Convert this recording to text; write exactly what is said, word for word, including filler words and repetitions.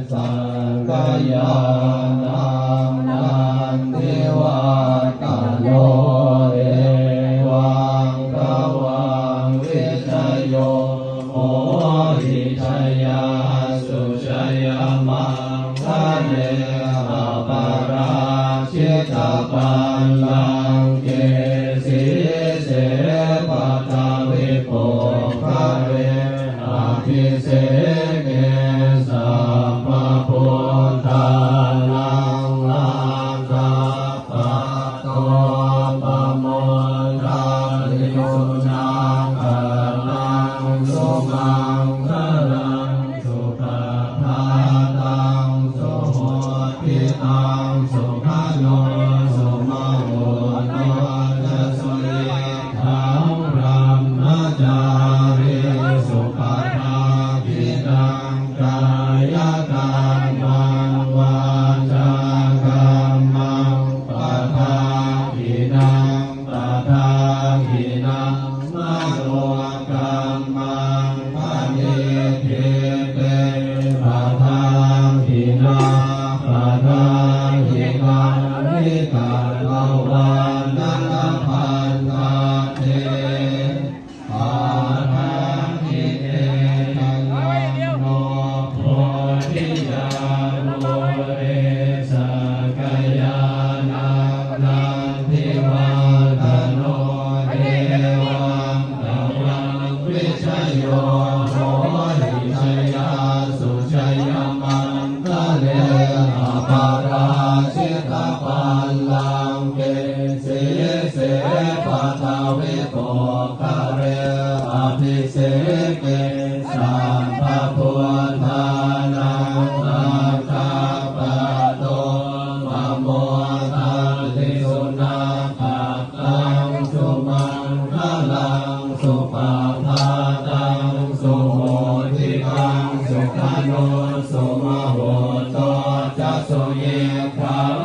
sakyānaṃ nandivaḍḍhano, evaṃ tvaṃ vijayo hohi jayassu jayamaṅgale, aparājitapallaṅke sīse paṭhavipokkhare, abhiseke sabbabuddhānaṃ aggappatto pamodati. Sunakkhattaṃ sumaṅgalaṃ supabhātaṃ suhuṭṭhitaṃ, sukhaṇo sumuhutto ca suyiṭṭhaṃ brahmacārisu, padakkhiṇaṃ kāyakammaṃ vācākammaṃ padakkhiṇaṃ, padakkhiṇaṃ manokammaṃ paṇidhī te padakkhiṇā, padakkhiṇāni katvāna labhantatthe padakkhiṇe. Jayanto bodhiyā mūle sakyānaṃ nandivaḍḍhano, evaṃ tvaṃ vijayo hohi jayassu jayamaṅgale, aparājitapallaṅke sīse paṭhavipokkhare, abhiseke sabbabuddhānaṃ aggappatto pamodati. Sunakkhattaṃ sumaṅgalaṃ supabhātaṃ suhuṭṭhitaṃ, sukhaṇo sumuhutto ca suyiṭṭhaṃ